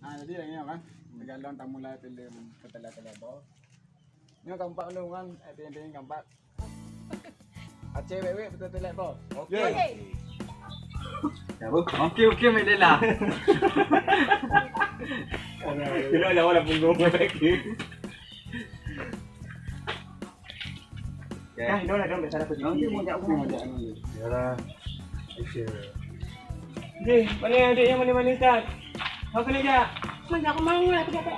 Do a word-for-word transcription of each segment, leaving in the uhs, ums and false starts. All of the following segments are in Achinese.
Ha, jadi lagèe nyoe kan. Teugalon tamulai filem Peuteulèe-teulèe Boh. Nyoe gampang dong kan, akting-akting gampang. Aceh wèk-wèk Peuteulèe-teulèe Boh. Oke. Oke. Oke, oke, Mek Lela. Kira ada orang punggung lagi. Nah, inoe lah dong, biasa dapat. Nanti mau jak rumah, jak rumah. Yalah. Oke. Deh, mana adek yang manis-manis kan? Kau kena jak. Mana aku mau lah, aku dapat.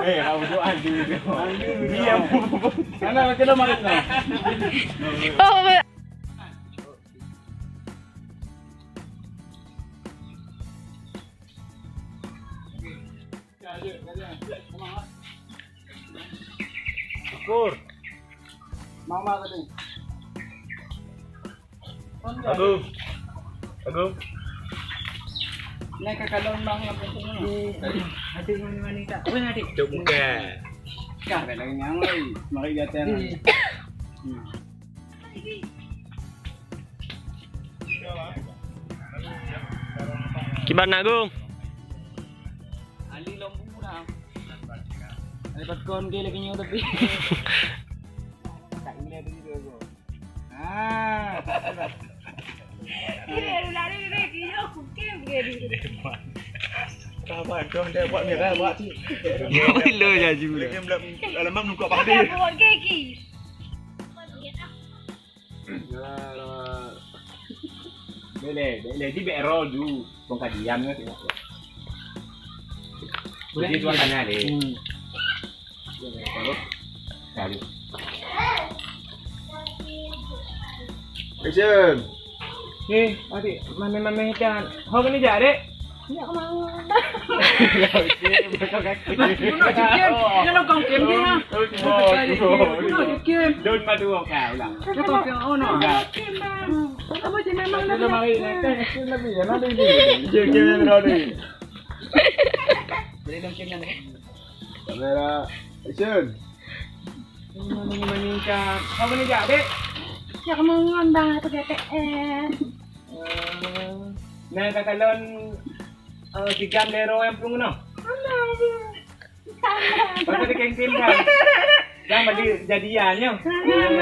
Eh, aku doa dulu. Dia. Mana kena makan kau? Oh, Syukur. Mama tadi. Agung. Agung. Naik ke kalon bang apa semua. Hati mana-mana tak. Mana adik? Cuk muka. Kah ada lagi nyang lain. Mari datang. Hmm. Kiban Agung. Ali lom buku dah. Ali pat kon ke lagi nyoe tapi. Tak gila tu juga. Ah. Iya, lari deh, gila, kukim dia. Kawan, kau dah buat merah, buat tu. Gila, jaju dah. Dia belum, dalam mam nukak pakai. Buat keki. Boleh, boleh. Di bek roll ju. Bukan diam ke, tengok. Boleh. Jadi, tuan tanya deh. Hmm. Lalu. Action. Eh, adik, mami-mami dan. Ho kena jak, dek? Nak kemana? Bunuh cikin. Dia nak kongkem dia. Bunuh cikin. Don madu kau ulang. Dia kongkem, oh, no. Apa je memang nak. Mari, nanti, nanti, nanti. Dia kira nanti. Boleh dong kira nanti. Kamera, action. Mana ni, mana ni, Cak? Kau mana, Cak, dek? Nak kemana, bang? Apa kata, eh? Eh, nah, kata lon, eh, tiga lero yang pelung no. Aman. Sama. Kau tadi kengkeng kan? Jangan balik jadian, ya. Aman.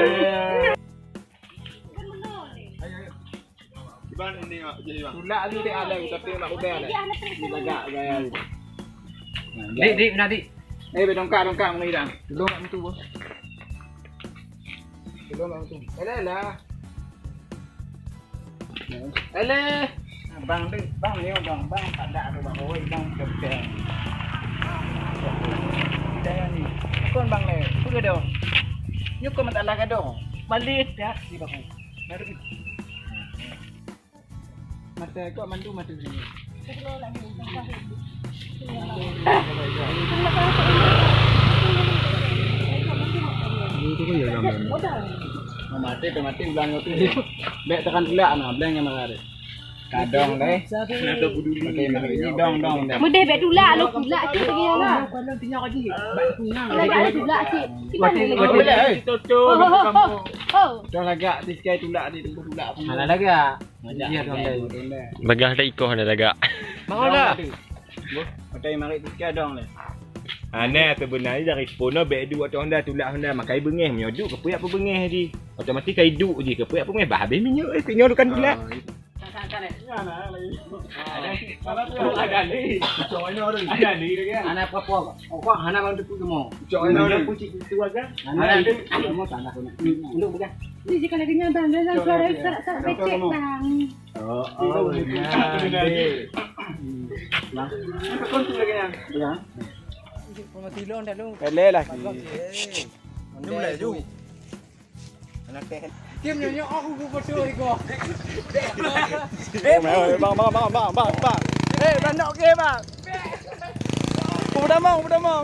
Iban ini, Mak, jadi, Bang. Tulak tu dek alai, tapi mak udah alai. Dia lagak gaya. Dik, dik, mana dik? Eh, bek dongkak, dongkak, mengira. Tolong mak tu, bos. Tolong mak tu. Alah, alah. Alah. Bang tu, bang ni, bang, bang, tak ada tu, bang. Oi, bang, doktor. Daya ni. Kon bang le. Apa gadoh? Nyoe kon masalah gadoh. Balik dah di bahu. Baru. Mata kau mandu mata sini. Itu kan ya zaman. Mati tu mati ulang tu. Bek tekan pula nah, blank yang marah dia. Kadang deh. Kenapa peduli? Okey, mari. Ini dong, dong, dong. Mudeh bek tulak, lo tulak cit lagi ya lah. Kalau tinggal aja. Bak tulak cit. Kita ni lagi. Boleh, eh. Oh, oh, oh, oh. Dah lagak di sekai tulak di tempat tulak. Mana lagak? Iya, dong, dong. Bagah tak ikoh ada lagak. Mau dah. Pakai mari tiga dong leh. Aneh sebenarnya dari sepono bek dua tu Honda tulak Honda makai bengeh menyoduk ke puyak pebengeh di. Otomatis kai duk je ke puyak pebengeh bah habis minyak eh nyodukan tulak. Ada ni. Ada ni lagi. Anak apa apa? Oh, kok hana bang tu semua. Cok ini. Mana kunci itu aja? Hana itu. Mau tanah kena. Untuk bukan. Ini jika lagi nyabang dalam suara serak-serak becek bang. Oh, oh, benar. Nah, apa kau tu lagi ya? Ya. Pemati long dah long. Eleh lah. Ni mulai ju. Kim nyonya aku gua betul iko. Eh, bang, bang, bang, bang, bang, bang. Eh, bang nak okey bang. Udah mau, udah mau.